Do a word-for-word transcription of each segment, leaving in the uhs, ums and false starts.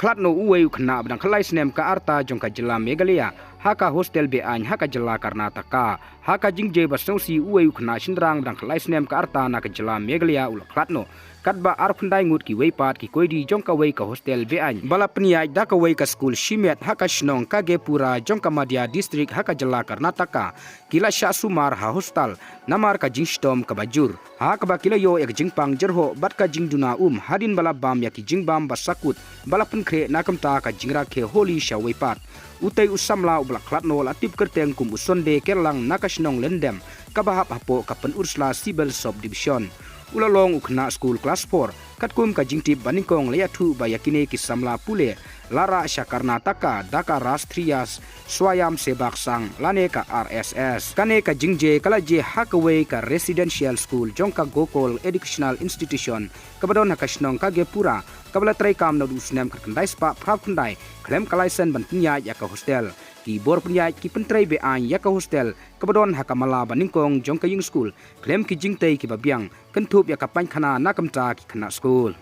khlad noh uwei u khynnah ba dang khatlai snem ka rta jong ka jylla Meghalaya ha ka hostel be-aiñ ha ka jylla Karnataka. Ha ka jingjia ba sngewsih, uwei u khynnah shynrang ba dang khatlai snem ka rta na ka jylla Meghalaya u la khlad noh, katba arphew khyndai ngut kiwei pat ki koidi jong kawei ka hostel be-aiñ ba la pynïaid da kawei ka skul shimet ha ka shnong Khagepura jong ka Mandya District ha ka jylla Karnataka ki la shah sumar ha hostel namar ka jingshitom kaba jur, ha kaba ki la ïoh ïa ka jingpang jyrhoh bad ka jingduna um hadien ba la bam ïa ki jingbam ba sakut ba la pynkhreh na ka bynta ka jingrakhe Holi shawei pat. Utei u samla uba la khlad noh la tip kyrteng kum u Sonde Kellang na ka shnong Lyndem kaba hap hapoh ka Pynursla Civil Sub Division. U la long u khynnah skul klas four. Katkum ka jingtip ba nyngkong, la ïathuh ba ïa kine ki samla pule la rah sha Karnataka da ka Rashtriya Swayamsevak Sangh lane ka R S S. Kane ka jingjia ka la jia ha kawei ka residential school jong ka Gokul Educational Institution kaba don ha ka shnong Khagepura, kaba la treikam naduh u snem khatkhyndai spah phra khyndai khlem ka license ban pynïaid ïa ka hostel. Ki bor pynïaid ki pyntrei be-aiñ ïa ka hostel kaba don ha ka mala ba nyngkong jong ka ïing skul khlem ki jingtei kiba biang, kynthup ïa ka painkhana na ka bynta ki khynnah skul.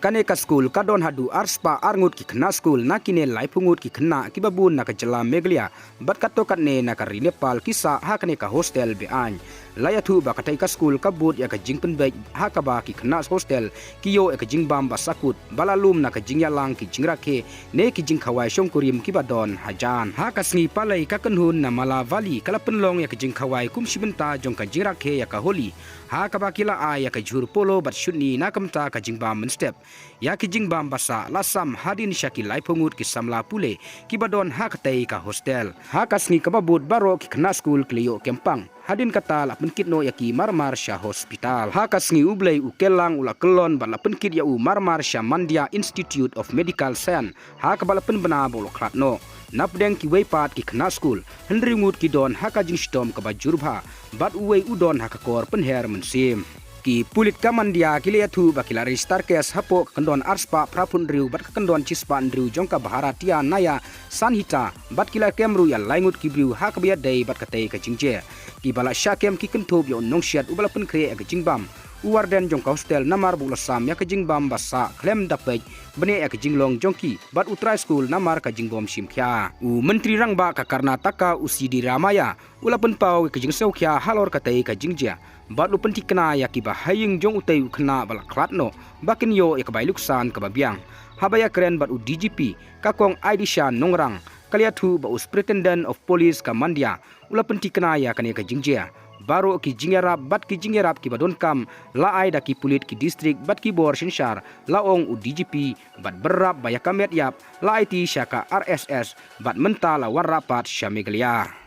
Kane ka skul ka don haduh ar spah ar ngut ki khynnah skul na kine laiphew ngut ki khynnah kiba bun na ka jylla Meghalaya bad katto katne na ka ri Nepal ki sah ha kane ka hostel be-aiñ. La ïathuh ba katei ka skul ka bud ïa ka jingpynbeit ha kaba ki khynnah hostel ki ïoh ïa ka jingbam ba sakut ba la lum na ka jingïalang ki jingrakhe ne ki jingkhawai shongkurim kiba don hajan. Ha ka sngi Palei, ka kynhun na Mala Valley ka la pynlong ïa ka jingkhawai kum shi bynta jong ka jingrakhe ïa ka Holi, ha kaba ki la ai ïa ka jhur polo bad shutni na ka bynta ka jingbam mynstep. Ïa ki jingbam ba sah la sam hadien sha ki laiphew ngut ki samla pule kiba don ha katei ka hostel. Ha ka sngi kaba bud, baroh ki khynnah skul ki la ïoh kem pang. Hadien kata la pynkit noh ïa ki marmar sha hospital. Ha ka sngi U Blei, u Kellang u la kyllon bad la pynkit ïa u marmar sha Mandya Institute of Medical Science, ha kaba la pynbna ba u la khlad noh. Napdeng kiwei pat ki khynnah skul, hynriew ngut ki don ha ka jingshitom kaba jur bha bad uwei u don ha ka kor pynher mynsiem. Ki pulit ka Mandya ki la ïathuh ba ki la register case hapoh ka kyndon ar spah phra phew hynriew bad ka kyndon shi spah hynriew jong ka Bharatiya Nyaya Sanhita bad ki la kem ruh ïa lai ngut ki briew ha kaba ïadei bad katei ka jingjia. Kiba la shah kem ki kynthup ïa u nongsiat uba la pynkhreh ïa ka jingbam, u warden jong ka hostel namar ba u la sam ïa ka jingbam ba sah khlem da peit bniah ïa ka jinglong jong ki, bad u trai skul namar ka jingbym shim khia. U Myntri Rangbah ka Karnataka, u Siddaramaiah, u la pynpaw ïa ka jingsngewkhia halor katei ka jingjia bad u pynthikna ïa kiba ha ïing jong utei u khynnah ba la khlad noh ba kin ïoh ïa ka bai luksan kaba biang. Haba ïakren bad u D G P, ka Kong Idisha Nongrang, ka la ïathuh ba u Superintendent of Police ka Mandya u la pynthikna ïa kane ka jingjia. Baroh ki jingïarap bad ki jingïarap kiba donkam la ai da ki pulit, ki district bad ki bor synshar, la ong u D G P, bad bynrap ba ïa ka met ïap la aiti sha ka R S S bad mynta la wanrah pat sha Meghalaya.